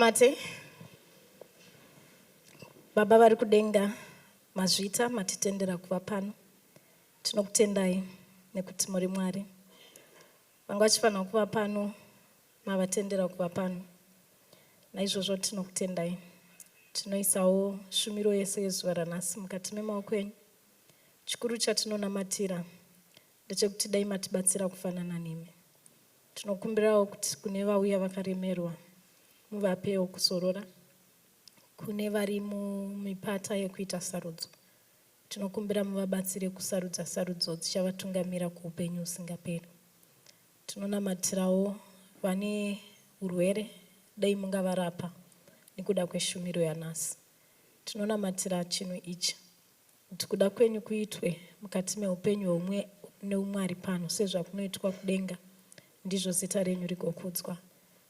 Ngatinamate. Baba vari kudenga, mazvita matitendera kuva pano. Tinokutendai nekuti muri Mwari. Vanga vachifanira kuva pano, mavatendera kuva pano. Naizvozvo tinokutendai. Tinoisawo shumiro yese yezuva ranhasi mukati memaoko enyu. Chikuru chatinonamatira ndechekuti dai matibatsira kufanana nemi. Tinokumbirawo kuti kune vauya vakaremerwa muvapewo kuzorora. Kune vari mumipata yekuita sarudzo, tinokumbira muvabatsire kusarudza sarudzo dzichavatungamira kuupenyu husingaperi. Tinonamatirawo vane urwere, dai mungavarapa nekuda kweshumiro yanhasi. Tinonamatira chinhu ichi kuti kuda kwenyu kuitwe mukati meupenyu hweumwe neumwe ari pano sezvakunoitwa kudenga, ndizvo zita renyu rigokudzwa.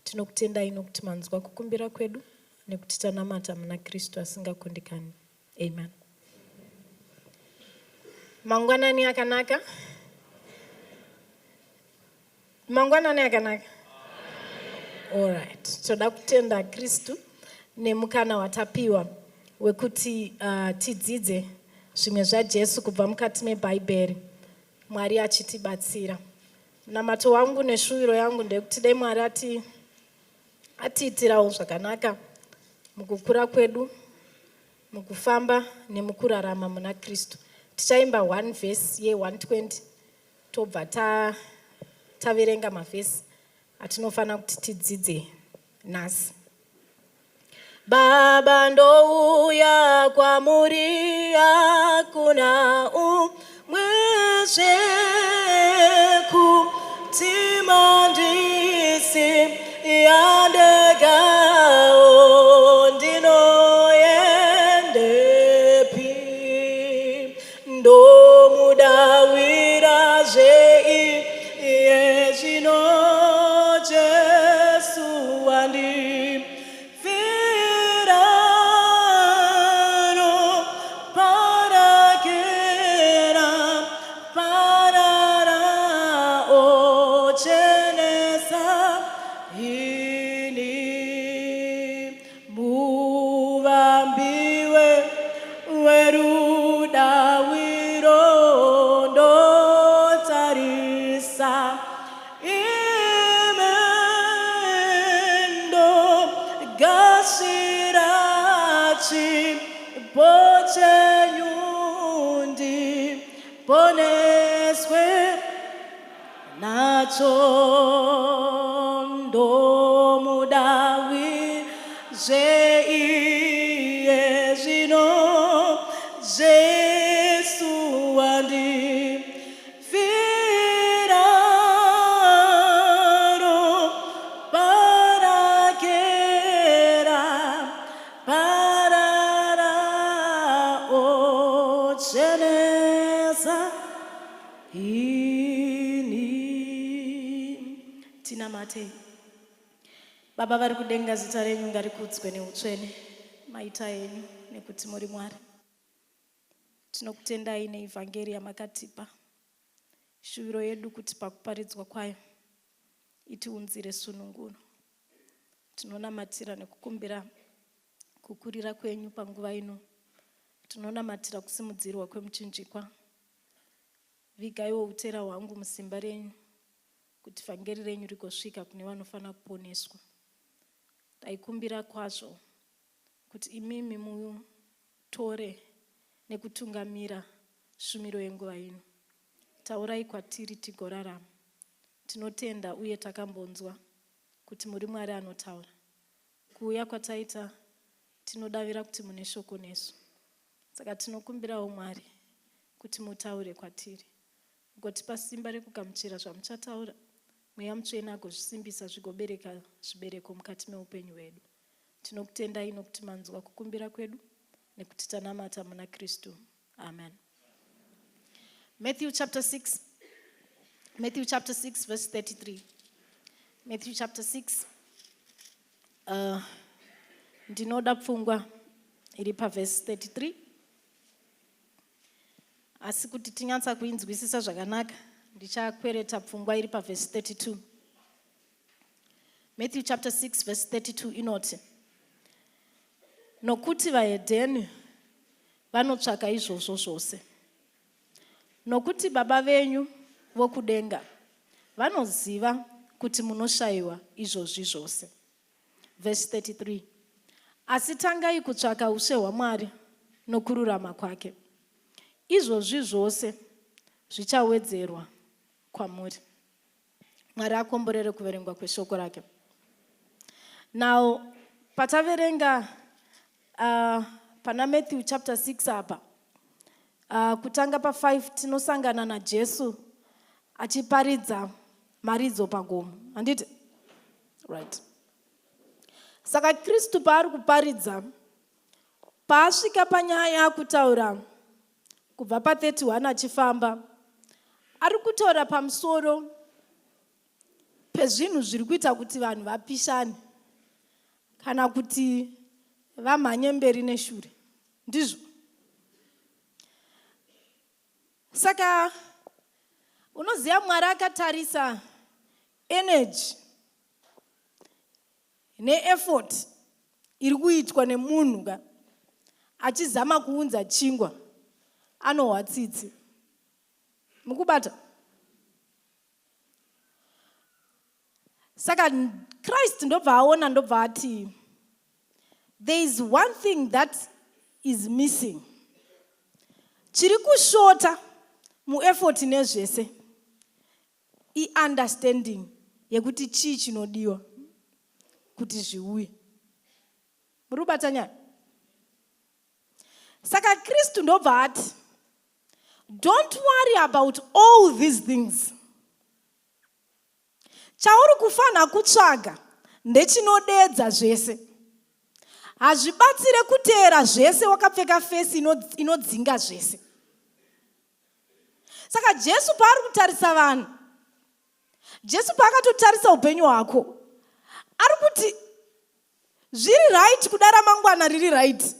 Tinokutendai nokuti manzwa kukumbira kwedu nekuti tanamata muna Kristu asingakundikani. Amen. Mangwanani akanaka. Mangwanani akanaka. Alright. Toda kutenda Kristu nemukana watapiwa wekuti tidzidze zvimwe zvaJesu kubva mukati meBhaibheri. Mwari achitibatsira. Munamato wangu neshuviro yangu ndeyekuti dai Mwari ati atiitirawo zvakanaka mukukura kwedu, mukufamba nemukurarama muna Kristu. Tichaimba one verse ye120 tobva ta taverenga mavhesi atinofanira kuti tidzidze nhasi. Baba ndouya kwamuri hakuna umwezve kuti mandisi yandegawo ndinoendepi ndomudawira zvei iye zvino Jesu wandi Poneswe nacho ndomudawi zveiye zvino Jesu wandifira parakera parara ochenesa ini. Tinamate. Baba vari kudenga, zita renyu ngarikudzwe neutsvene. Maita henyu nekuti muri Mwari. Tinokutendai neivhangeri yamakatipa. Shuviro yedu kuti pakuparidzwa kwayo itiunzire sununguro. Tinonamatira nekukumbira kukurira kwenyu panguva ino. Tinonamatira kusimudzirwa kwemuchinjikwa. Vigaiwo utera hwangu musimba renyu kuti vhangeri renyu rigosvika kune vanofanira kuponeswa. Ndaikumbira kwazvo kuti imimi mutore nekutungamira shumiro yenguva ino. Taurai kwatiri tigorarama. Tinotenda uye takambonzwa kuti muri Mwari anotaura. Kuuya kwataita tinodavira kuti mune shoko nesu. Saka tinokumbirawo Mwari kuti mutaure kwatiri. Mugotipa simba rekugamuchira zvamuchataura, Mweya Mutsvene agozvisimbisa zvigobereka zvibereko mukati meupenyu hwedu. Tinokutendai nokuti manzwa kukumbira kwedu nekuti tanamata muna Kristu. Amen. Matthew chapter 6. Matthew chapter 6 verse 33. Matthew chapter 6. Ndinoda pfungwa iri pavhesi 33 asi kuti tinyatsa kuinzwisisa zvakanaka ndichakwereta pfungwa iri pavhesi 32. Matthew chapter 6 verse 32 inoti, Nokuti vahedheni vanotsvaka izvozvo zvose. Nokuti Baba venyu vokudenga vanoziva kuti munoshayiwa izvozvi zvose. Verse 33. Asi tangai kutsvaka ushe hwaMwari nokururama kwake. Izvozvi zvose zvichawedzerwa kwamuri. Mwari akomborere kuverengwa kweshoko rake. Now, pataverenga pana Matthew chapter 6 apa, kutanga pa5 tinosangana naJesu achiparidza mharidzo pagomo. Handiti? Right. Saka Kristu paari kuparidza, paasvika panyaya yakutaura kubva pa31 achifamba, ari kutaura pamusoro pezvinhu zviri kuita kuti vanhu vapishane kana kuti vamhanye mberi neshure. Ndizvo. Saka unoziva Mwari akatarisa energy neeffort iri kuitwa nemunhu ka achizama kuunza chingwa, anohwa tsitsi. Mukubata? Saka Christ ndobva aona, ndobva ati there is one thing that is missing, chiri kushota mueffort nezvese, iunderstanding yekuti chii chinodiwa kuti zviuye. Muri kubata nyaya? Saka Kristu ndobva ati, don't worry about all these things. Chauri kufanira kutsvaga ndechinodedza zvese. Hazvibatsire kuteera zvese wakapfeka face inodzinga zvese. Saka Jesu paari kutarisa vanhu, Jesu paakatotarisa upenyu hwako, ari kuti zviri right kuda ramangwana riri right,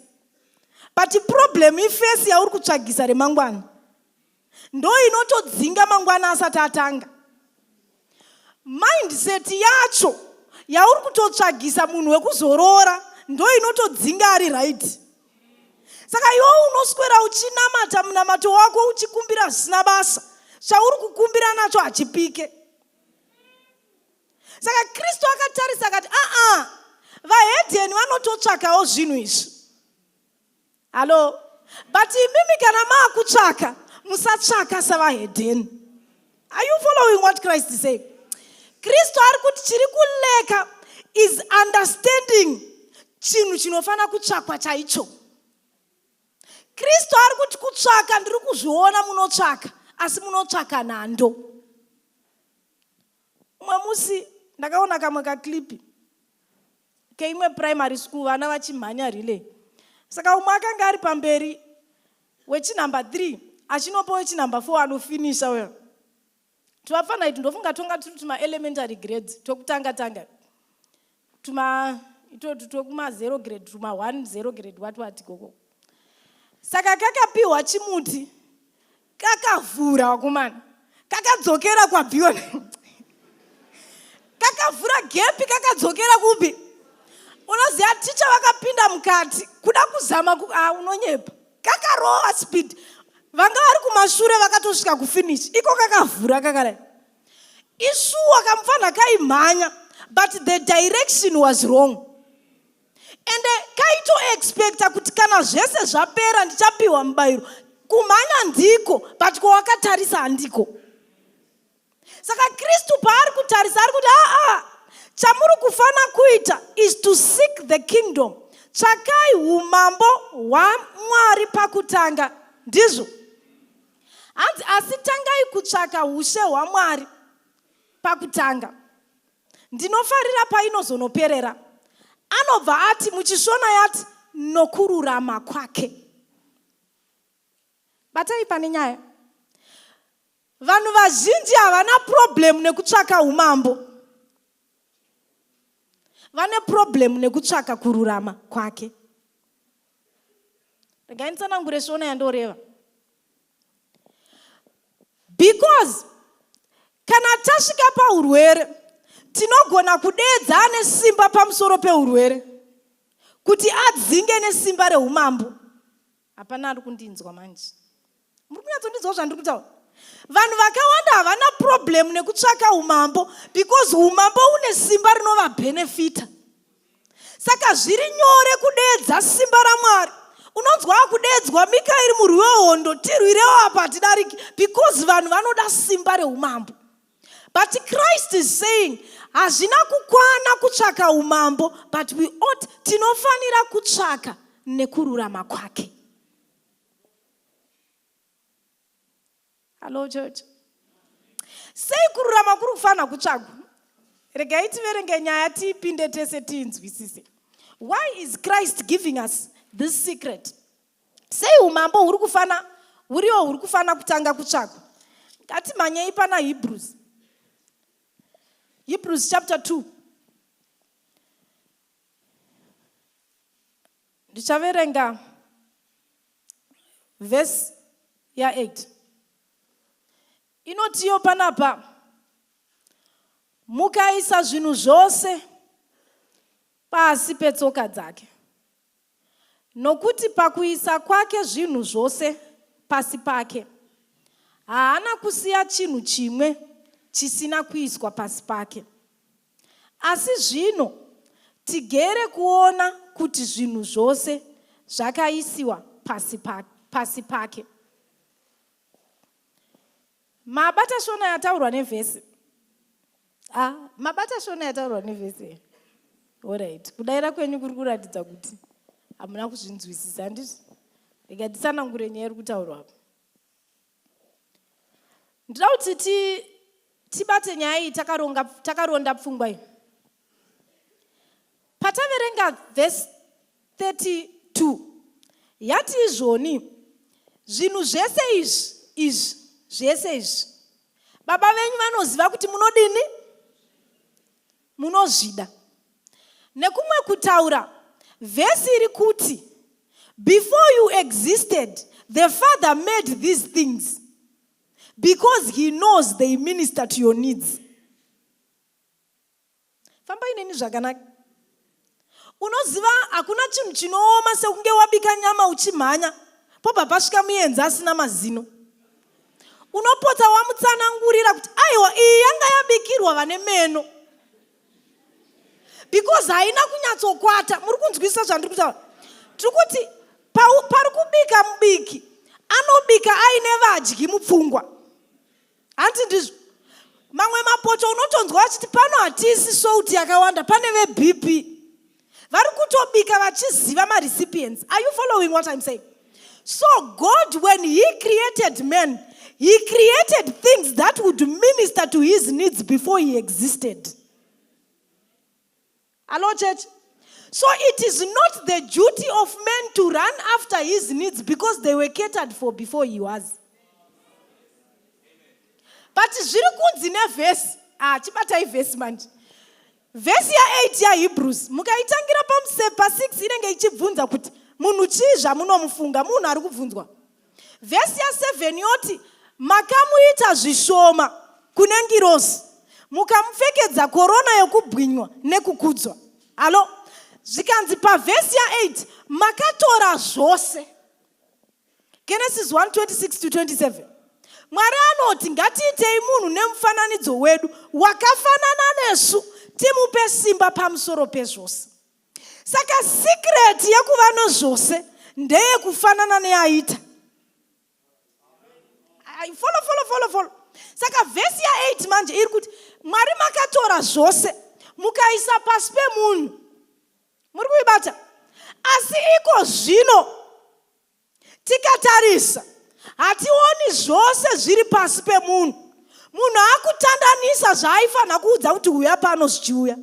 but problem iface yauri kutsvagisa remangwana, ndo inotodzinga mangwana asati atanga. Mindset yacho yauri kutotsvagisa munhu wekuzoroora ndo inotodzinga ari right. Saka iwe unoswera uchinamata munamato wako uchikumbira zvisina basa, chauri kukumbira nacho hachipike. Saka Kristu akatarisa akati, aa, vahedheni vanototsvakawo zvinhu izvi, hallo, but imimi kana maakutsvaka, musatsvaka savahedheni. Are you following what Christ is saying? Kristu ari kuti chiri kulacka is understanding chinhu chinofanira kutsvakwa chaicho. Kristu ari kuti kutsvaka ndiri kuzviona munotsvaka, asi munotsvaka nhando. Umwe musi ndakaona kamwe kaclip keimwe primary school, vana vachimhanya relay. Saka umwe akanga ari pamberi wechinumber 3 achinopa wechinumber 4 anofinisha uyo. Tuvafana itu ndofunga tonga turi tumaelementary grades tokutanga tanga, tuma itotu twekuma 0 grade, tuma 1 0 grade, what what ikoko. Saka kakapiwa chimuti, kakavhura, wakomana, kakadzokera kwabviwa. Kakavhura gap, kakadzokera kupi? Unoziva ticha vakapinda mukati kuda kuzama ku, ah, unonyepa, kakarova speed. Vanga vari kumashure vakatosvika kufinish, iko kakavhura kakadai. Isuwa kamufana kaimhanya, but the direction was wrong. Ende kaitoexpecta kuti kana zvese zvapera ndichapiwa mubayiro. Kumhanya ndiko, but kwawakatarisa handiko. Saka Kristu paari kutarisa ari kuti, aa, chamuri kufana kuita is to seek the kingdom. Tsvakai umambo hwaMwari pakutanga. Ndizvo hanzi, asi tangai kutsvaka ushe hwaMwari pakutanga. Ndinofarira painozonoperera, anobva ati muchiShona yati nokururama kwake. Batai pane nyaya. Vanhu vazhinji havana problem nekutsvaka umambo, vane problem nekutsvaka kururama kwake. Regai nditsanangure Shona yandoreva, because kana tasvika paurwere tinogona kudeedza ane simba pamusoro peurwere. Kuti adzinge nesimba reumambo. Hapana ari kundinzwa manje. Muri kunyatsondinzwa zvandiri kutaura? Vanhu vakawanda havana problem nekutsvaka umambo because umambo une simba rinovabhenefita. Saka zviri nyore kudeedza simba raMwari. Unonzwa akudeedzwa Mikaeri murwi wehondo, tirwirewo apa hatidariki because vanhu vanoda simba reumambo. But Christ is saying hazvina kukwana kutsvaka umambo but we ought tinofanira kutsvaka nekururama kwake. Hello church. Sei kururama kuri kufanira kutsvagwa? Regai tiverenge nyaya tiipinde tese tiinzwisise. Why is Christ giving us this secret? Sei umambo huri kufana huriwo huri kufana kutanga kutsvagwa? Ngatimhanyei pana Hebrews. Hebrews chapter 2. Ndichaverenga vhesi ya8 inotiyo panapa mukaisa zvinhu zvose pasi petsoka dzake Nokuti pakuisa kwake zvinhu zvose pasi pake, haana kusiya chinhu chimwe chisina kuiswa pasi pake. Asi zvino tigere kuona kuti zvinhu zvose zvakaisiwa pasi, pasi pake. Mabata shona yataurwa nevhesi. Ah, mabata shona yataurwa nevhesi. Alright. Kudaira kwenyu kuri kuratidza kuti hamuna kuzvinzwisisa handiti? Rega titsanangure nyaya iri kutaurwa apa. Ndinoda kuti ti tibate nyaya iyi takaronga takaronda pfungwa iyi. Pataverenga vhesi 32 yati izvoni zvinhu zvese izvi izvi zvese izvi baba venyu vanoziva kuti munodini munozvida nekumwe kutaura vhesi iri kuti before you existed the father made these things because he knows they minister to your needs Fambai neni zvakanaka. Unoziva hakuna chinhu chinooma sekunge wabika nyama uchimhanya pobva pasvika muenzi asina mazino. Unopotsa wamutsanangurira kuti aiwa iyi yanga yabikirwa vane meno because haina kunyatsokwata. Muri kunzwisisa zvandiri kutaura? Tiri kuti pari kubika mubiki anobika aine vadyi mupfungwa. Hanti ndizvo? Mamwe mapoto unotonzwa vachiti pano hatiisi salt yakawanda pane veBP. Vari kutobika vachiziva marecipients. Are you following what I'm saying? So God, when he created man, he created things that would minister to his needs before he existed. Hello, church. So it is not the duty of men to run after his needs because they were catered for before he was. But zviri kunzi nevhesi, ah, chibatai vhesi manje. Vhesi ya8 yaHebrews, mukaitangira pamuse pa6 inenge ichibvunza kuti munhu chii zvamunomufunga, munhu ari kubvunzwa. Vhesi ya7 yoti makamuita zvishoma kune ngirozi mukamupfekedza korona yokubwinywa nekukudzwa. Halo, zvikanzi pavhesi ya8 makatora zvose. Genesis 1:26 to 27. Mwari anoti ngatiitei munhu nemufananidzo wedu wakafanana nesu timupe simba pamusoro pezvose. Saka secret yekuva nezvose ndeyekufanana neaita. Follow, follow, follow, follow. Saka vhesi ya8 manje iri kuti Mwari makatora zvose mukaisa pasi pemunhu. Muri kuibata? Asi iko zvino Tikatarisa, hationi zvose zviri pasi pemunhu. Munhu akutandanisa zvaaifanira kuudza kuti huya pano zvichiuya.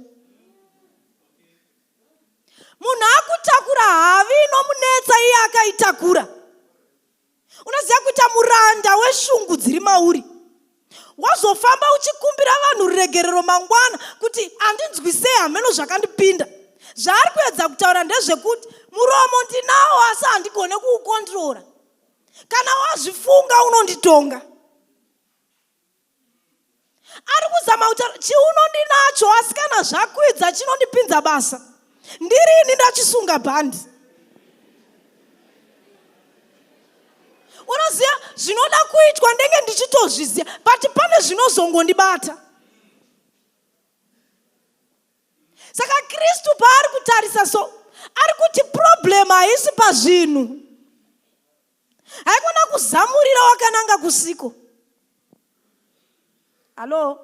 Munhu akutakura havi inomunetsa iye akaitakura. Unoziva kuita muranda weshungu dziri mauri. Wazofamba uchikumbira vanhu ruregerero mangwana kuti andinzwisei hameno zvakandipinda. Zvaari kuedza kutaura ndezvekuti muromo ndinawo asi handigone kuukontrora. Kana wazvifunga unonditonga. Ari kuzama kutaura chiuno ndinacho asi kana zvakwidza chinondipinza basa. Ndirini ndachisunga bhandi. Unoziva zvinoda kuitwa ndenge ndichitozviziva, but pane zvinozongondibata. Saka Kristu paari kutarisa so, ari kuti problem haisi pazvinhu. Haikona kuzamurira wakananga kusiko. Hallo?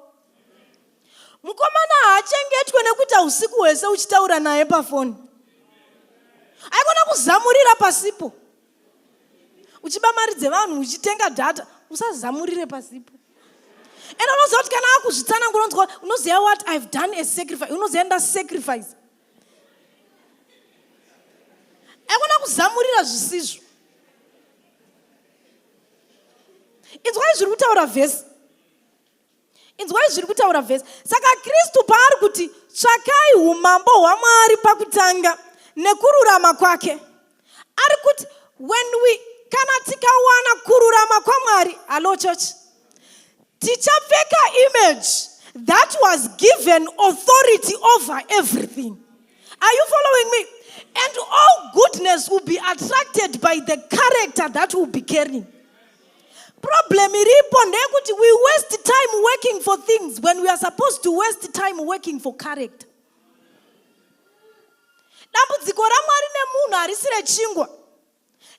Mukomana haachengetwe nekuita usiku hwese uchitaura naye pafoni. Haikona kuzamurira pasipo. Uchiba mari dzevanhu uchitenga data, usazamurire pasipo. And unoziva kuti kana akuzvitsanangura unonzwa unoziva what I've done a sacrifice. Unoziva nda sacrifice. Haikona kuzamurira zvisizvo. Inzwai zviri kutaura vhesi. Inzwai zviri kutaura vhesi. Saka Kristu paari kuti tsvakai umambo hwaMwari pakutanga nekururama kwake, ari kuti when we kana tikawana kururama kwaMwari, hello church, tichapfeka image that was given authority over everything. Are you following me? And all goodness will be attracted by the character that will be carrying. Problem iripo ndeyekuti we waste time working for things when we are supposed to waste time working for character. Dambudziko raMwari nemunhu harisi rechingwa.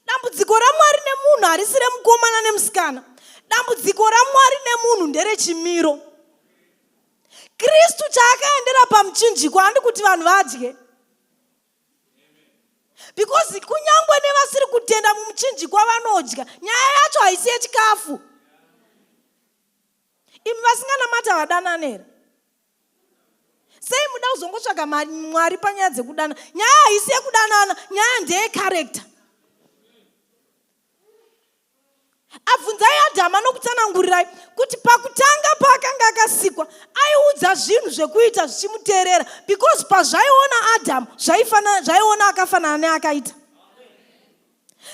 Dambudziko raMwari nemunhu harisi remukomana nemusikana. Dambudziko raMwari nemunhu nderechimiro. Kristu chaakaendera pamuchinjikwa handi kuti vanhu vadye. Because kunyangwe nevasiri kutenda mumuchinjikwa vanodya, nyaya yacho haisi yechikafu. Imi vasinganamati havadanane here? Sei muda kuzongotsvaga Mwari panyaya dzekudana? Nyaya haisi yekudanana, nyaya ndeye character. Abvunzai Adhamu anokutsanangurirai kuti pakutanga paakanga akasikwa aiudza zvinhu zvekuita zvichimuteerera because pazvaiona Adhamu zvaiona akafanana neakaita.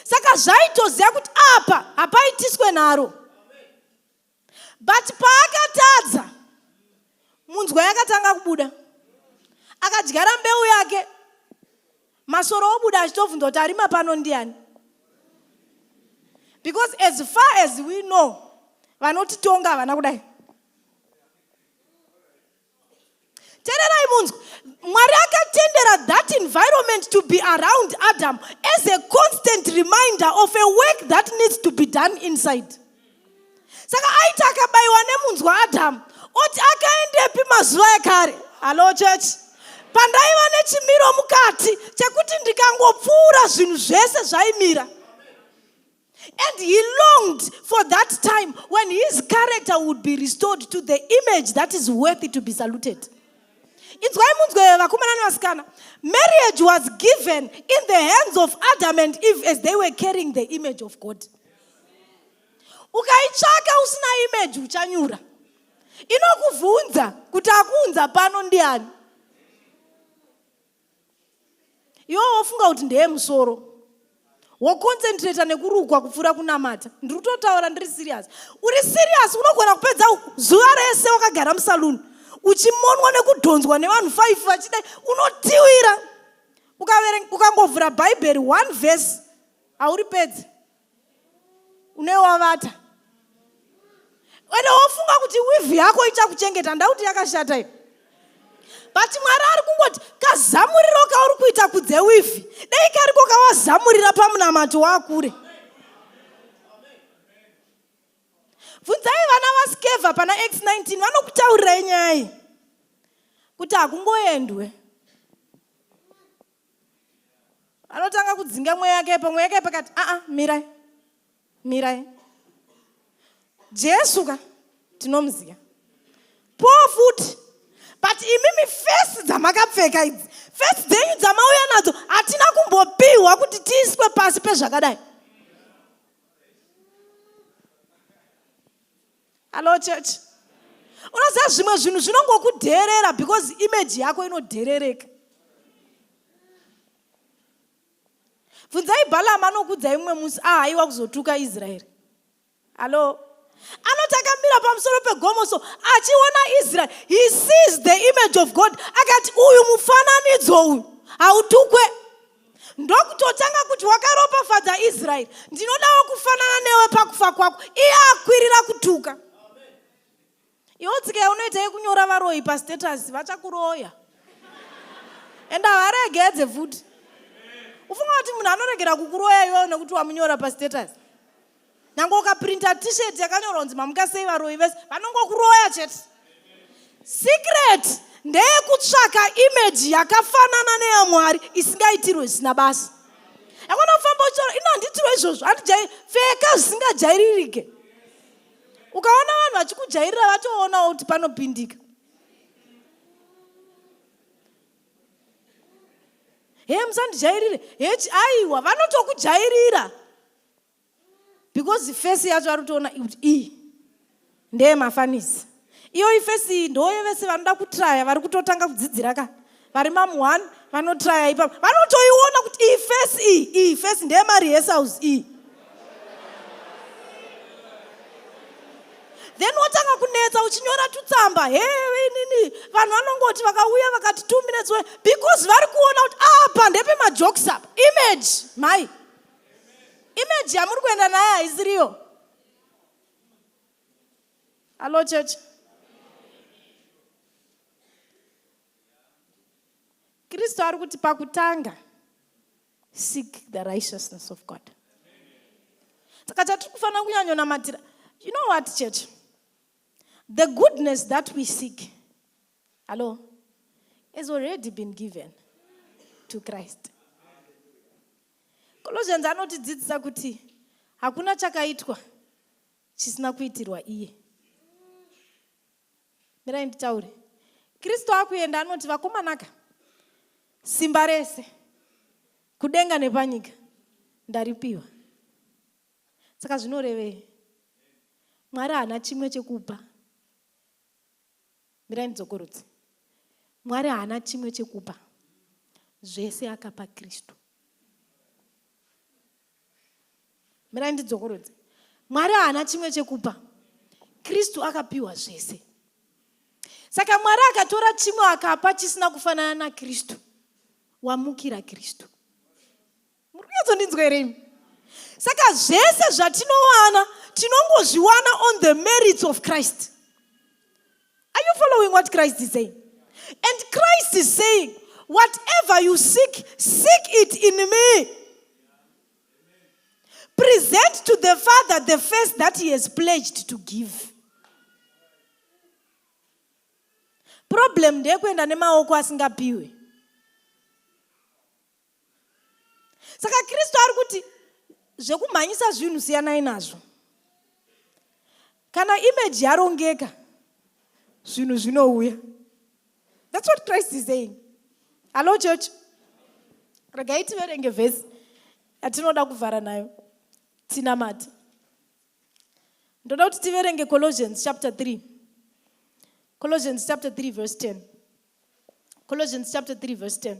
Saka zvaitoziva kuti apa hapaitiswe nharo. But paakatadza munzwa yakatanga kubuda. Akadyara mbeu yake masoro obuda achitobvunza kuti arima pano ndiani. Because as far as we know vanotitonga havana kudai. Tererai munzwe. Mwari akatendera that environment to be around Adam as a constant reminder of a work that needs to be done inside. Saka aiti akabaiwa nemunzwa Adam oti akaendepi mazuva ekare. Hello church. Pandaiva nechimiro mukati chekuti ndikangopfuura zvinhu zvese zvaimira. And he longed for that time when his character would be restored to the image that is worthy to be saluted. Inzwai munzwe vakomana nevasikana. Marriage was given in the hands of Adam and Eve as they were carrying the image of God. Ukaitsvaka usina image uchanyura. Inokuvhunza kuti akuunza pano ndiani? Iwe wofunga kuti ndeye musoro. Woconcentrata nekurukwa kupfuura kunamata. Ndiri kutotaura ndiri serious. Uri serious unogona kupedza zuva rese wakagara musaloon uchimonwa nekudhonzwa nevanhu 5 vachidai unotiwira. Ukangovhura Bhaibheri one verse hauripedzi. Une wavata. Ende wofunga kuti weave yako ichakuchengeta, ndakuti yakashata iyo. But Mwari ari kungoti kazamuriro kauri kuita kudze weave, dai kariko kawazamurira pamunamato wakure. Bvunzai vana vaSkeva pana X19 vanokutaurirai nyaya iyi kuti hakungoendwe. Anotanga kudzinga mweya yakaipa, mweya yakaipa kati aa mirai mirai. Jesu ka tinomuziva po futi, but imimi fesi dzamakapfeka idzi, fesi dzenyu dzamauya nadzo hatina kumbopiwa kuti tiiswe pasi pezvakadai. Hello church. Unoziva zvimwe zvinhu zvinongokudherera because image yako inodherereka. Bvunzai Balaam anokudzai mumwe musi ahaiwa kuzotuka Israeri. Hello. Anoti akamira pamusoro pegomo so achiona Israel. He sees the image of God. Akati uyu mufananidzo uyu. Hautukwe. Ndokutotanga kuti wakaropafadza Israeri, ndinodawo kufanana newe pakufa kwako. Iye akwirira kutuka. Iwe tsika yaunoita yekunyora varoyi pastatus, vachakuroya. Ende havaregedze futi. Ufunga kuti munhu anoregera kukuroya iwewe nekuti wamunyora pastatus? Nyange ukaprinta t-shirt yakanyorwa kunzi mamuka sei varoyi vese, vanongokuroya chete. Secret ndeyekutsvaka image yakafanana neyaMwari isingaitirwe zvisina basa. Yakona kufamba uchitora ino handiitirwe izvozvo, handijai pfeka zvisingajairirike. Ukaona vanhu vachikujairira vatoonawo kuti panopindika. He musandijairire, he aiwa vanotokujairira. Because face yacho vari kutoona kuti iyi ndeyemafanisi. Iyo ifesi iyi ndoye vese vanoda kutraya vari kutotanga kudzidzira ka. Vari mamu 1 vanotraya ipapo. Vanotoiona kuti iyi face iyi, iyi face ndeyemarehearsals iyi. Then wotanga kunetsa uchinyora tutsamba. He inini vanhu vanongoti vakauya vakati 2 minutes away because vari kuona kuti apa ndepemajokes apa. Image mai. Image yamuri kuenda nayo haisiriyo. Hello church. Kristu ari kuti pakutanga seek the righteousness of God. Saka chatiri kufanira kunyanyonamatira. You know what church? The goodness that we seek, hello, has already been given to Christ. Colossians anotidzidzisa kuti hakuna chakaitwa chisina kuitirwa iye. Mirai nditaure. Kristu akuenda anoti vakomanaka, simba rese kudenga nepanyika ndaripiwa. Saka zvinorevei? Mwari haana chimwe chekupa. Mirai ndidzokorotse. Mwari haana chimwe chekupa. Zvese akapa Kristu. Mirai ndidzokorodze. Mwari haana chimwe chekupa. Kristu akapiwa zvese. Saka Mwari akatora chimwe akapa chisina kufanana naKristu. Wamukira Kristu. Muri kunyatsondinzwa here imi? Saka zvese zvatinowana tinongozviwana on the merits of Christ. Are you following what Christ is saying? And Christ is saying, whatever you seek, seek it in me. Present to the Father the face that he has pledged to give. Problem ndeyekuenda nemaoko asingapiwe. Saka Kristu ari kuti zvekumhanyisa zvinhu siyanai nazvo. Kana image yarongeka, zvinhu zvinouya. That's what Christ is saying. Hello church. Regai tiverenge vhesi yatinoda kuvhara nayo. Tinamate. Ndoda kuti tiverenge Colossians chapter 3. Colossians chapter 3 verse 10. Colossians chapter 3 verse 10.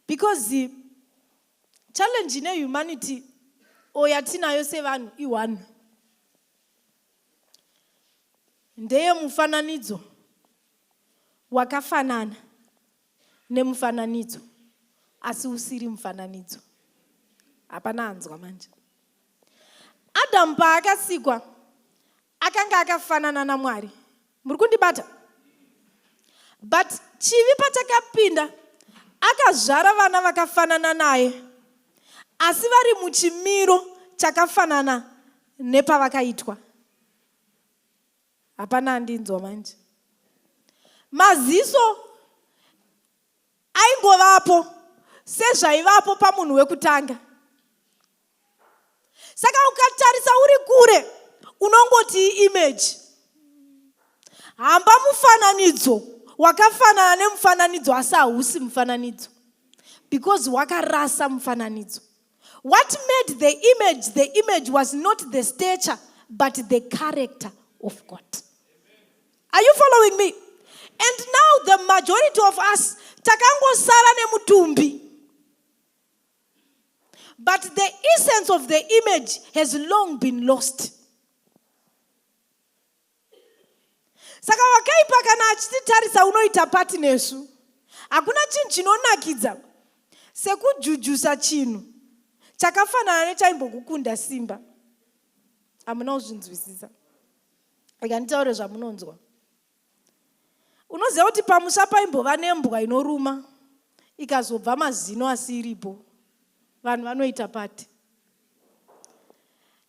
Because the challenge ine humanity or yatinayo sevanhu i1. Ndeye mufananidzo wakafanana nemufananidzo asi usiri mufananidzo. Hapana anzwa manje. Adamu paakasikwa akanga akafanana naMwari. Muri kundibata? But chivi pachakapinda akazvara vana vakafanana naye asi vari muchimiro chakafanana nepavakaitwa. Hapana andinzwa manje. Maziso aingovapo sezvaivapo pamunhu wekutanga. Saka ukatarisa uri kure unongoti image. Hamba mufananidzo wakafanana nemufananidzo asi hausi mufananidzo because wakarasa mufananidzo. What made the image the image was not the stature but the character of God. Are you following me? And now the majority of us takangosara nemutumbi. But the essence of the image has long been lost. Saka wakaipa kana achititarisa unoita pati nesu. Hakuna chinhu chinonakidza sekujujusa chinhu chakafanana nechaimbokukunda simba. Hamuna kuzvinzwisisa. Rega nditaure zvamunonzwa. Unoziva kuti pamusha paimbova nembwa inoruma ikazobva mazino asi iripo. Vanhu vanoita pati.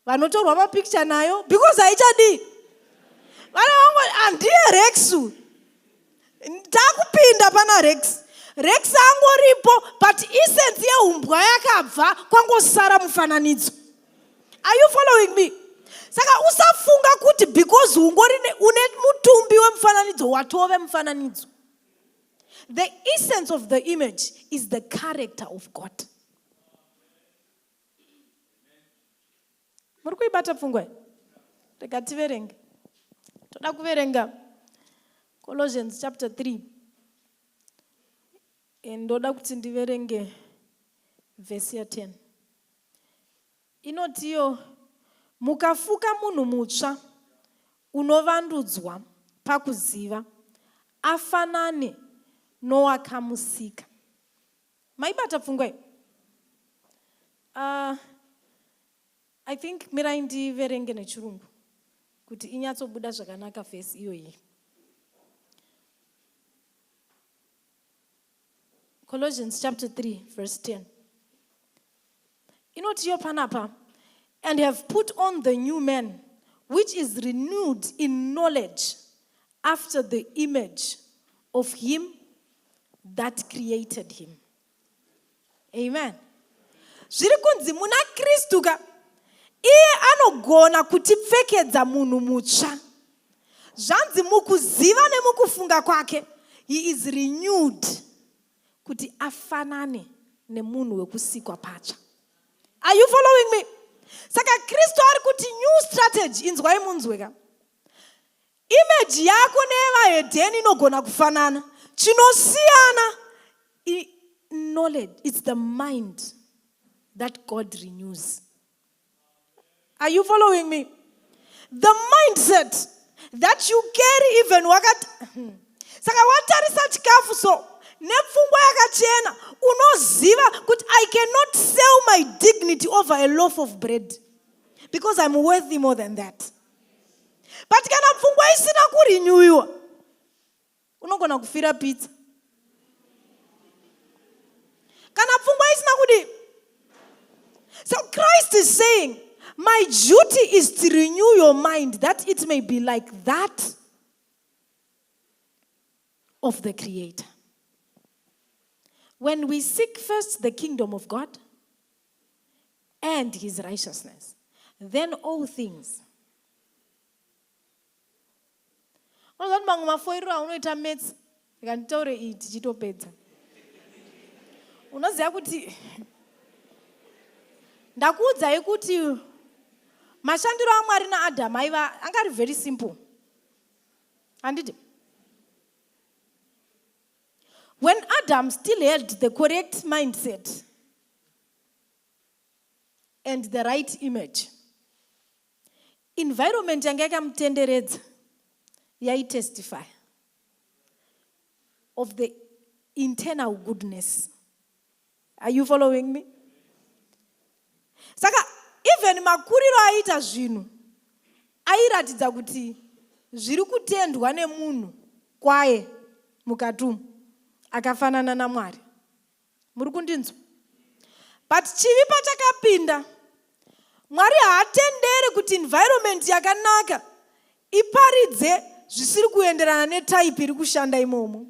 Vanotorwa mapicture nayo because haichadii. Vana vangu handiye Rex. Takupinda pana Rex. Rex angoripo but essence yehumbwa yakabva kwangosara mufananidzo. Are you following me? Saka usafunga kuti because ungori une mutumbi wemufananidzo watove mufananidzo. The essence of the image is the character of God. Muri kuibata pfungwa? Rega tiverenge. Toda kuverenga Colossians chapter 3. Ndoda kuti ndiverenge vhesi ya 10. Inotiyo, Mukafuka munhu mutsva unovandudzwa pakuziva, afanane nowakamusika. Maibata pfungwa iyi? I think mirai ndiverenge nechirungu kuti inyatsobuda zvakanaka vhesi iyoyi. Colossians chapter 3 verse 10. Inotiyo panapa, and have put on the new man, which is renewed in knowledge after the image of him that created him. Amen. Zviri kunzi muna Kristu ka, iye anogona kutipfekedza munhu mutsva. Zvanzi mukuziva nemukufunga kwake, he is renewed kuti afanane nemunhu wekusikwa patsva. Are you following me? Saka Kristu ari kuti new strategy, inzwai munzwe ka. Image yako neyevahedheni inogona kufanana. Chinosiyana knowledge, it's the mind that God renews. Are you following me? The mindset that you carry even wakati saka watarisa chikafu so nepfungwa yakachena unoziva kuti I cannot sell my dignity over a loaf of bread because I'm worthy more than that. But kana pfungwa isina kurinyuiwa unogona kufira pizza. Kana pfungwa isina kudi. So Christ is saying, my duty is to renew your mind that it may be like that of the Creator. When we seek first the kingdom of God and his righteousness, then all things. Unoziva kuti mamwe mafoiriro aunoita maths, ndikanditaure iyi tichitopedza. Unoziva kuti ndakuudzai kuti mashandiro aMwari naAdhamu aiva anga ari very simple. Handiti? When Adam still had the correct mindset and the right image, environment yanga yakamutenderedza yaitestify of the internal goodness. Are you following me? Saka even makuriro aiita zvinhu airatidza kuti zviri kutendwa nemunhu kwaye mukati umu akafanana naMwari. Muri kundinzwa? But chivi pachakapinda, Mwari haatenderi kuti environment yakanaka iparidze zvisiri kuenderana netype iri kushanda imomo.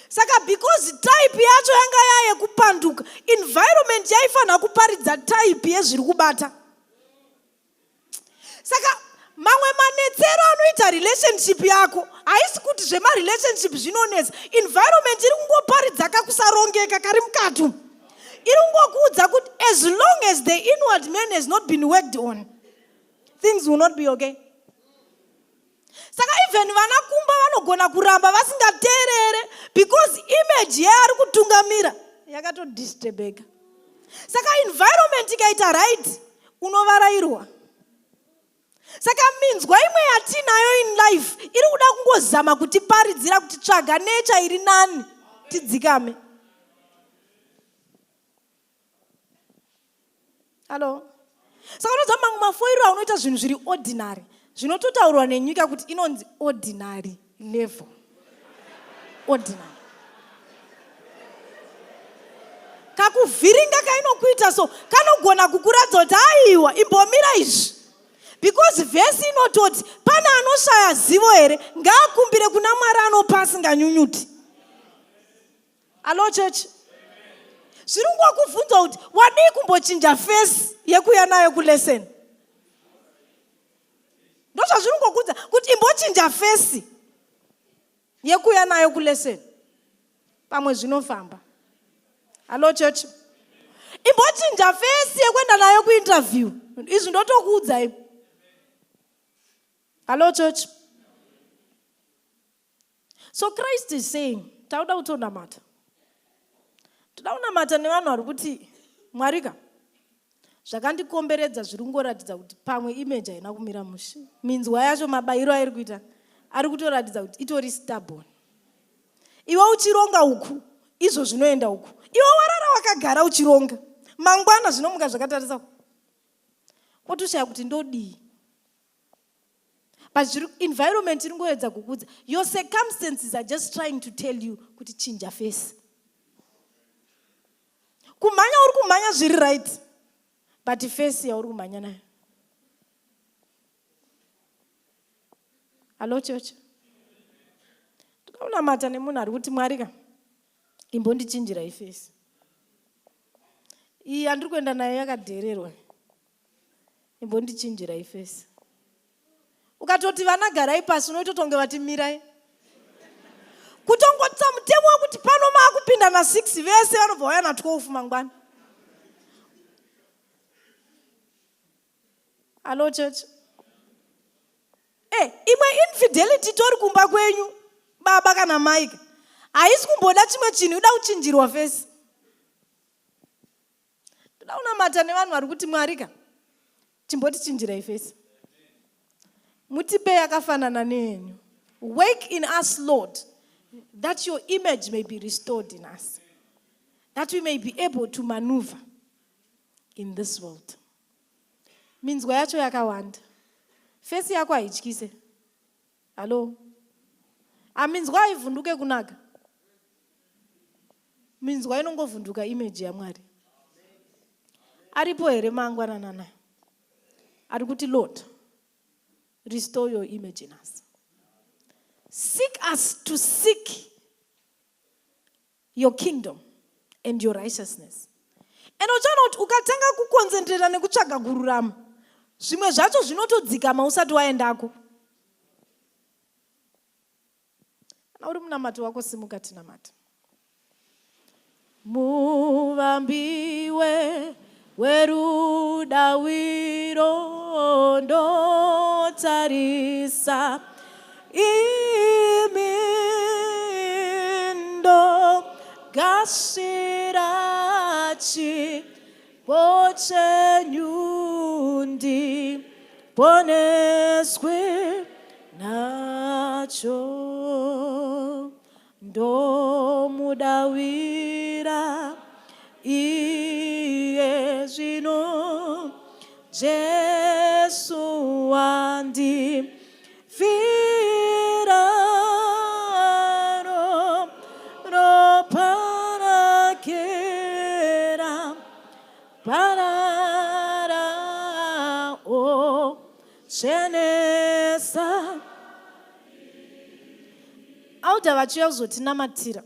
Saka because type yacho yanga yayekupanduka, environment yaifanira kuparidza type yezviri kubata. Saka mamwe manetsero anoita relationship yako haisi kuti zvemarelationship zvinonetsa. Environment iri kungoparidza kakusarongeka kari mukati umu. Iri kungokuudza kuti as long as the inward man has not been worked on, things will not be okay. Saka even vana kumba vanogona kuramba vasingateerere because image yeari kutungamira yakatodisturbeka. Saka environment ikaita right, unovarairwa. Saka minzwa imwe yatinayo in life iri kuda kungozama kutiparidzira kuti tsvaga nature iri nani tidzikame. Hallo. Saka unoziva mamwe mafoiro aunoita zvinhu zviri ordinary zvinototaurwa nenyika kuti inonzi ordinary level. Ordinary. Kakuvhiringa kainokuita so kanogona kukuratidza kuti aiwa imbomira izvi. Because vhesi inototi pane anoshaya zivo here ngaakumbire kuna Mwari anopa asinganyunyuti. Allo church. Zviri kungokubvunza kuti wadii kumbochinja face yekuya nayo kulesson. Ndozvazviri kungokudza kuti imbochinja face yekuya nayo kulesson. Pamwe zvinofamba. Allo church. Imbochinja face yekuenda nayo kuinterview. Izvi ndotokuudza imi. Allo church. So Christ is saying, tauda kutonamata. Toda kunamata nevanhu vari kuti Mwarika zvakandikomberedza zviri kungoratidza kuti pamwe image haina kumira mushe. Minzwa yacho mabayiro airi kuita ari kutoratidza kuti itori stubborn. Iwe uchironga uku, izvo zvinoenda uku. Iwe warara wakagara uchironga. Mangwana zvinomuka zvakatarisa. Wotoshaya kuti ndodii. But zviri environment iri ngoedza kukudza. Your circumstances are just trying to tell you kuti chinja face. Kumhanya uri kumhanya zviri right. But face yauri kumhanya nayo. Hello church. Ndikaunamata nemunhu ari kuti Mwari ka imbondichinjirai face. Iyi yandiri kuenda nayo yakadhererwa. Imbondichinjirai face. Ukatoti vana garai pasi unoitotonge vati mirai. Kutongotsa mutemo wekuti pano maakupinda na 6 vese vanobva vauya na 12 mangwana. Hello church. Eh, imwe infidelity itori kumba kwenyu baba kana mai haisi kumboda chimwe chinhu ida kuchinjirwa face. Toda kunamata nevanhu vari kuti Mwari ka chimbotichinjirai face. Mutipe yakafanana neyenyu. Wake in us Lord that your image may be restored in us. That we may be able to maneuver in this world. Minzwa yacho yakawanda. Face yako haityise. Hallo. Aminzwa haivhunduke kunaka. Minzwa inongovhunduka image yaMwari. Aripo here mangwananana? Ari kuti Lord, restore your image in us. Seek us to seek your kingdom and your righteousness. And uchaona kuti ukatanga kukonzentrera nekutsvaga kururama, zvimwe zvacho zvinotodzikama usati waendako. Kana uri munamato wako simuka tinamata. Muvambiwe werudawiro ndotarisa imi ndogashira chipo chenyu ndiponeswe nacho ndomudawira iye zvino Jesu wandifira ropa rake parara o chenesa. Elder vachiuya kuzotinamatira.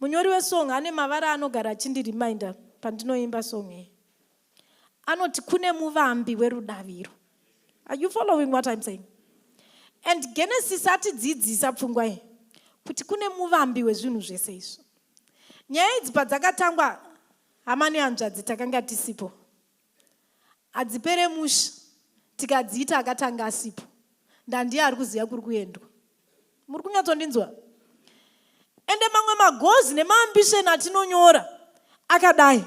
Munyori wesong ane mavara anogara achindiriminda pandinoimba song iyi. Anoti kune muvambi werudaviro. Are you following what I'm saying? And Genesis atidzidzisa pfungwa iyi kuti kune muvambi wezvinhu zvese izvi. Nyaya idzi padzakatangwa hama nehanzvadzi takanga tisipo. Hadzipere mushe tikadziita akatanga asipo. Ndandiye ari kuziva kuri kuendwa. Muri kunyatsondinzwa? Ende mamwe magozi nemaambisheni atinonyora akadai.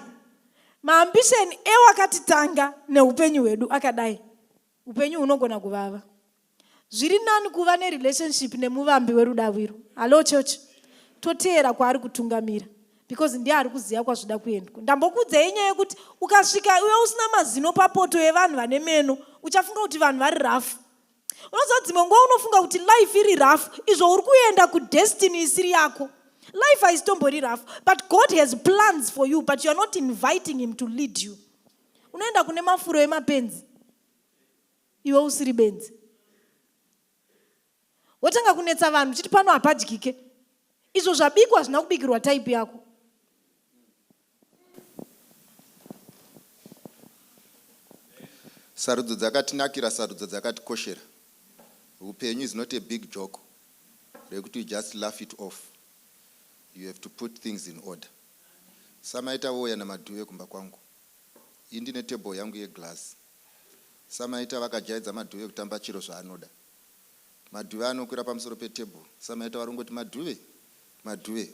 Maambisheni ewakatitanga neupenyu hwedu akadai. Upenyu hunogona kuvava. Zviri nani kuva nerelationship nemuvambi werudaviro. Hallo church. Toteera kwaari kutungamira because ndiye ari kuziva kwazvida kuendwa. Ndambokuudzai nyaya yekuti ukasvika iwe usina mazino papoto yevanhu vane meno, uchafunga kuti vanhu vari rafu. Unoziva dzimwe nguva unofunga kuti life iri rafu, izvo uri kuenda kudestiny isiri yako. Life haisitombori rafu, but God has plans for you, but you are not inviting him to lead you. Unoenda kune mafuro emapenzi iwe usiri benzi, wotanga kunetsa vanhu uchiti pano hapadyike, izvo zvabikwa hazvina kubikirwa type yako. Sarudzo dzakatinakira, sarudzo dzakatikoshera. Upenyu is not a big joke rekuti you just laugh it off. You have to put things in order. Samaita vouya naMadhuve kumba kwangu. Ini ndine table yangu yeglass. Samaita vakajaidza Madhuve kutamba chero zvaanoda. Madhuve anokwira pamusoro petable. Samaita vari kungoti Madhuve, Madhuve.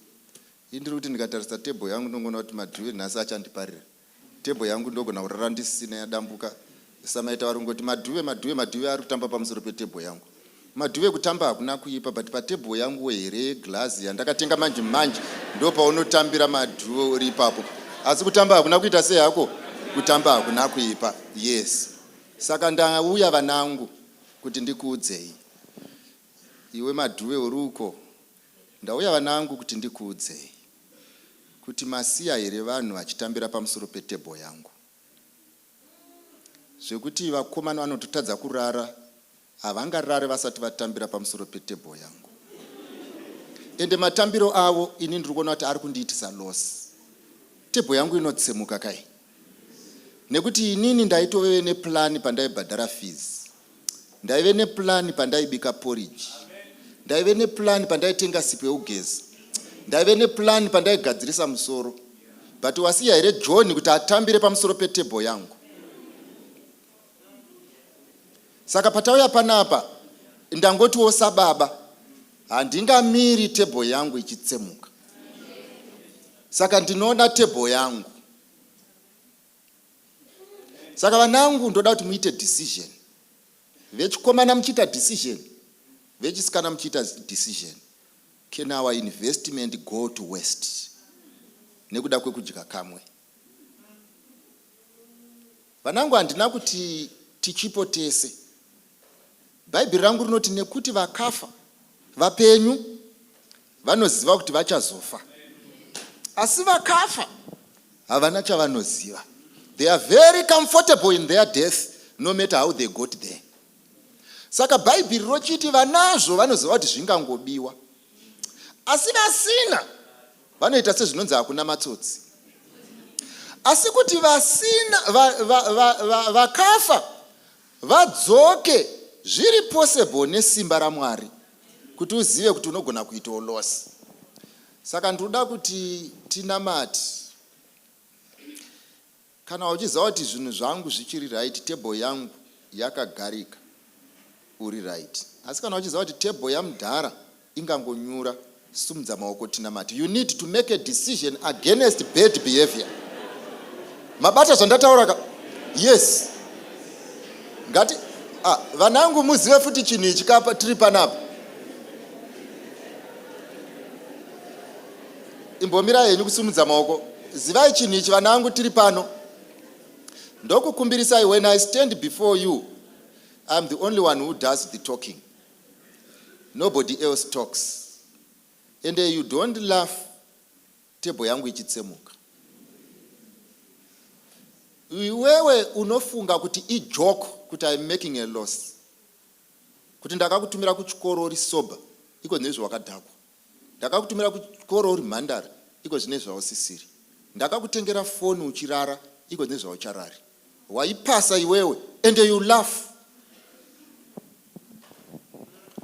Ini ndiri kuti ndikatarisa table yangu ndongoona kuti Madhuve nhasi achandiparira. Table yangu ndogona kurara ndisina yadambuka. Samaita vari kungoti Madhuve, Madhuve, Madhuve ari kutamba pamusoro petable yangu. Madhuve kutamba hakuna kuipa but patable yanguwo here yeglass yandakatenga manje manje ndopaunotambira Madhuve uri ipapo. Asi kutamba hakuna kuita sei hako? Kutamba hakuna kuipa. Yes. Saka ndauya vanangu kuti ndikuudzei. Iwe Madhuve uri uko, ndauya vanangu kuti ndikuudzei kuti masiya here vanhu vachitambira pamusoro petable yangu. Zvekuti vakomana vanototadza kurara havangarare vasati vatambira pamusoro petable yangu. Ende matambiro avo ini ndiri kuona kuti ari kundiitisa loss. Table yangu inotsemuka kai nekuti inini ndaitove neplan pandaibhadhara fees. Ndaive neplan pandaibika porridge. Ndaive neplan pandaitenga sipo yekugeza. Ndaive neplan pandaigadzirisa musoro. But wasiya here John kuti atambire pamusoro petable yangu? Saka patauya panapa ndangotiwo sababa handingamiri table yangu ichitsemuka. Saka ndinoda table yangu. Saka vanangu ndoda kuti muite decision. Vechikomana muchiita decision, vechisikana muchiita decision. Can our investment go to waste nekuda kwekudya kamwe? Vanangu handina kuti tichipo tese. Bhaibheri rangu rinoti nekuti vakafa vapenyu vanoziva kuti vachazofa, asi vakafa havana chavanoziva. They are very comfortable in their death no matter how they got there. Saka Bhaibheri rochiti vanazvo vanoziva kuti zvingangobiwa, asi vasina vanoita sezvinonzi hakuna matsotsi. Asi kuti vasina vakafa va, va, va, va vadzoke zviri possible nesimba raMwari kuti uzive kuti unogona kuitawo loss. Saka ndinoda kuti tinamate. Kana uchiziva kuti zvinhu zvangu zvichiri right, table yangu yakagarika, uri right. Asi kana uchiziva kuti table yamudhara ingangonyura, sumudza maoko tinamate. You need to make a decision against bad behavior. Mabata zvandataura ka? Yes. Ngati ah, vanangu muzive futi chinhu ichi kapa tiri panapa. Imbomirai henyu kusumudza maoko. Zivai chinhu ichi vanangu tiri pano. Ndokukumbirisai when I stand before you, I'm the only one who does the talking. Nobody else talks. And you don't laugh table yangu ichitsemuka. Iwewe unofunga kuti ijoke kuti I'm making a loss. Kuti ndakakutumira kuchikoro uri sober, iko nezvo wakadhakwa. Ndakakutumira kuchikoro uri mhandara, iko zvine zvausisiri. Ndakakutengera foni uchirara, iko zvine zvaucharari. Waipasa iwewe and you laugh.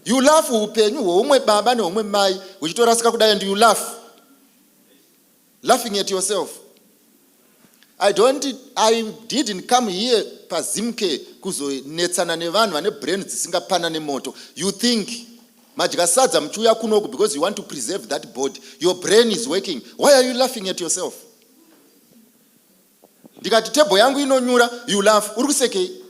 You laugh upenyu hweumwe baba neumwe mai huchitorasika kudai and you laugh. Laughing at yourself. I don't, I didn't come here paZimcare kuzonetsana nevanhu vane brain dzisingapana nemoto. You think madya sadza muchiuya kunoku because you want to preserve that body. Your brain is working. Why are you laughing at yourself? Ndikati table yangu inonyura, you laugh. Uri kusekei?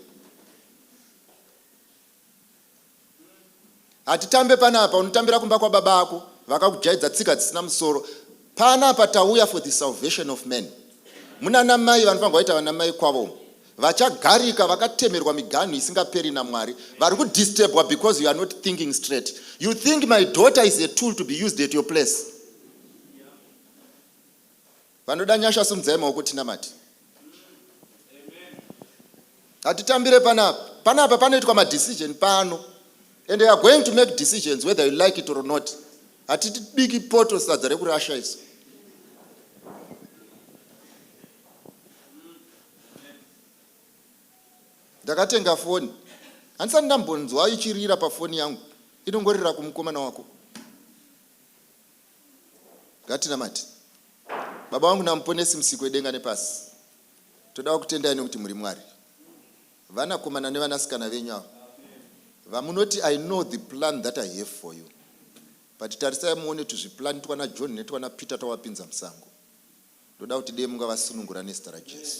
Hatitambe panapa, unotambira kumba kwababa ako vakakujaidza tsika dzisina musoro. Panapa tauya for the salvation of men. Munana mai vanofanirwa kuita vana mai kwavo vachagarika vakatemerwa miganhu isingaperi naMwari, vari kudisturbwa because you are not thinking straight. You think my daughter is a tool to be used at your place. Vanoda nyasha simudzai maoko tinamate. Hatitambire panapa. Panapa panoitwa madecision pano. And they are going to make decisions whether you like it or not. Hatibiki poto sadza rekurasha isu. Ndakatenga foni. Handisati ndambonzwa ichirira pafoni yangu. Inongorira kumukomana wako. Ngatinamate. Baba vangu namuponesi musiki wedenga nepasi. Toda kutendai nekuti muri Mwari. Vanakomana nevanasikana venyu ava vamunoti I know the plan that I have for you. But tarisai muone tuzviplani twana John netwana Peter twavapinza musango. Ndoda kuti dei mungavasunungura nezita raJesu.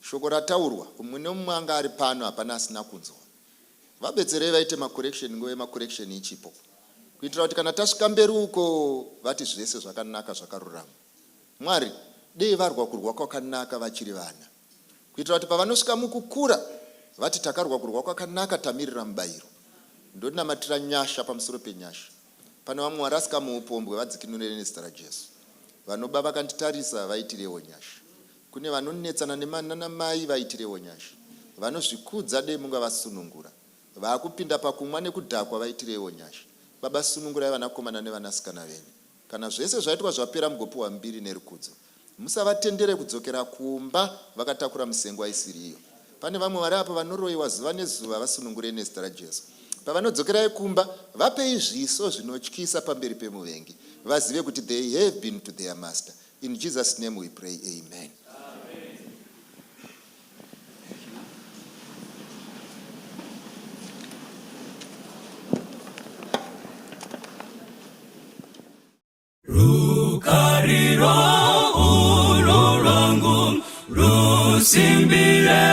Shoko rataurwa, umwe neumwe anga ari pano hapana asina kunzwa. Vabetserei vaite macorrection nguva yemacorrection ichipo. Kuitira kuti kana tasvika mberi uko vati zvese zvakanaka zvakarurama. Mwari, dei varwa kurwa kwakanaka vachiri vana. Kuitira kuti pavanosvika mukukura vati takarwa kurwa kwakanaka tamirira mubayiro. Ndonamatira nyasha pamusoro penyasha. Pane vamwe varasika muupombwe vadzikinurei nezita raJesu. Vanoba vakanditarisa vaitirewo nyasha. Kune vanonetsana nana mai vaitirewo nyasha. Vanozvikudza dei mungavasunungura. Vaakupinda pakumwa nekudhakwa vaitireiwo nyasha. Baba sunungurai vanakomana nevanasikana venyu. Kana zvese zvaitwa zvapera mugopiwa mbiri nerukudzo. Musavatendere kudzokera kumba vakatakura misengwa isiri iyo. Pane vamwe vari apa vanoroiwa zuva nezuva vasunungurei nezita raJesu. Pavanodzokerai kumba vapei zviso zvinotyisa pamberi pemuvengi vazive kuti they have been to their master. In Jesus name we pray amen. Rukariro urwo rwangu rusimbire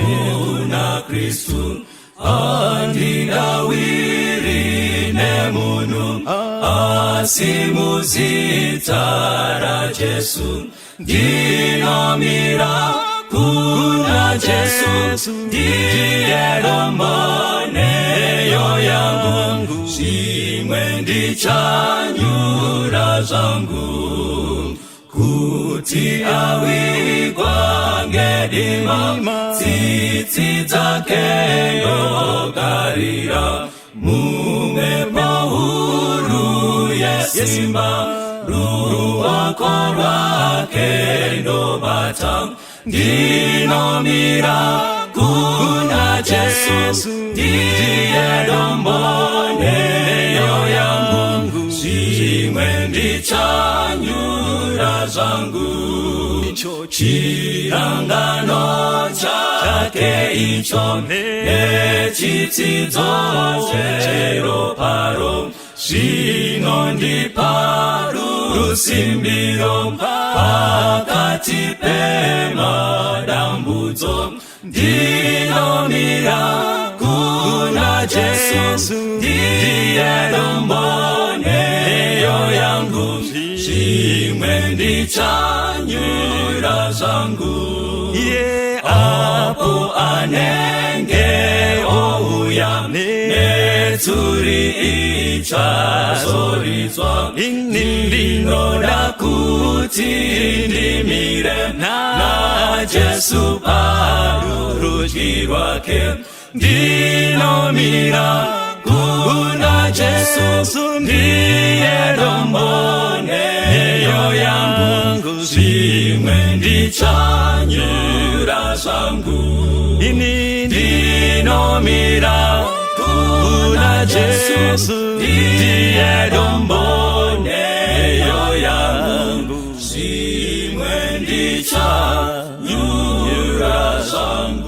kuna Kristu, handingawiri nemunhu asi muzita raJesu ndinomira kuna Jesu, ndiye dombo neyo yangu, zvimwe ndichanyura zvangu kuti awigwa ngedima, tsitsi dzake ndogarira mumhepo huru yesimba, ruoko rwake ndobata, ndinomira kuna Jesu, ndiye dombo neyo yangu, zvimwe ndichanyura zvangu, chirangano chake icho nechitsidzo cheroparo zvinondipa rusimbiro pakati pemadambudzo, ndinomira kuna Jesu, ndiye dombo neyo yangu, zvimwe ndichanyura zvangu. Apo anenge ouya netsuri ichazoridzwa, ndinoda kuti ndimire naJesu parurudyi rwake, ndinomira kuna Jesu, ndiye dombo neyo yangu, zvimwe ndichanyura zvangu, ndinomira kuna Jesu, ndiye dombo neyo yangu, zvimwe ndichanyura zvangu.